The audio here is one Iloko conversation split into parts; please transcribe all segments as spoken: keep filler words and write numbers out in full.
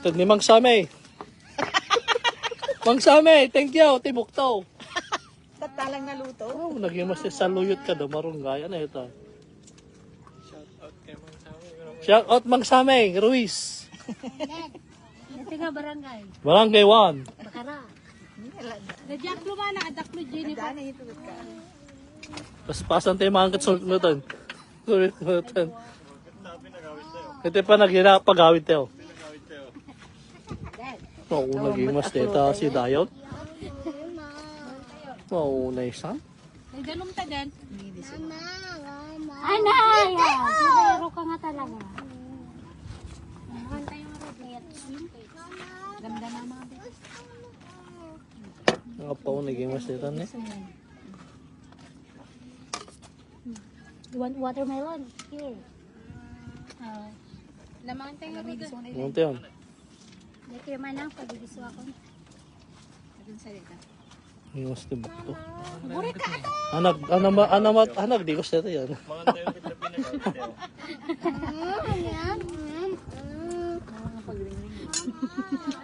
Tag ni Mang Sammy. Mang Sammy, thank you, ti bukto. Tattalang naluto. Oh, naging mas saluyot ka daw, marunggay. Ano ito? Shout out kay Mang Sammy. Shout out, Mang Sammy Ruiz. Ito nga barangay. Barangay one. Bakara. Najaklo ba na? Adaklo, Jennifer. Paspasan tayo mga angkat sulit mo tan. Sulit mo tan. Ito pa naghira pagawid tayo. Mauna gimas deta si Dayon. Mauna isan. Nagdanum ta din. Anay! Pero ka nga talaga. Naman tayo nga rin. Ganda na mga. Nakapauna gimas deta ni. One watermelon. Here. Ah. Naman tayo nga rin. Ano tayo? Dito yung manang, pag-ibiso ako. Anong salita? Yung mas tibok to. Buri ka ato! Anak, anak, anak, anak, di ko sa yan. Mga tayo kita pinag-awit tayo.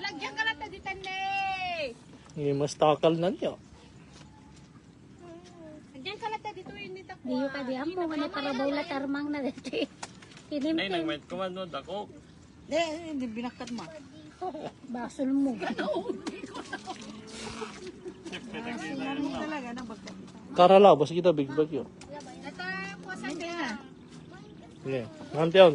Lagyan ka na ta ditan, eh! Yung mas takal na niya. Lagyan ka na ta dito, eh, nita ko. Diyo ka di ampo, nga nakarabaw la tarmang na dati. Ay, nagmait ko man, no, dako. Eh, hindi binakkat mo. Basol mo. Talaga, nabagkat. Karala, basta kita big bag yun. Ito, kuwasan niya. Sige, nanti yun.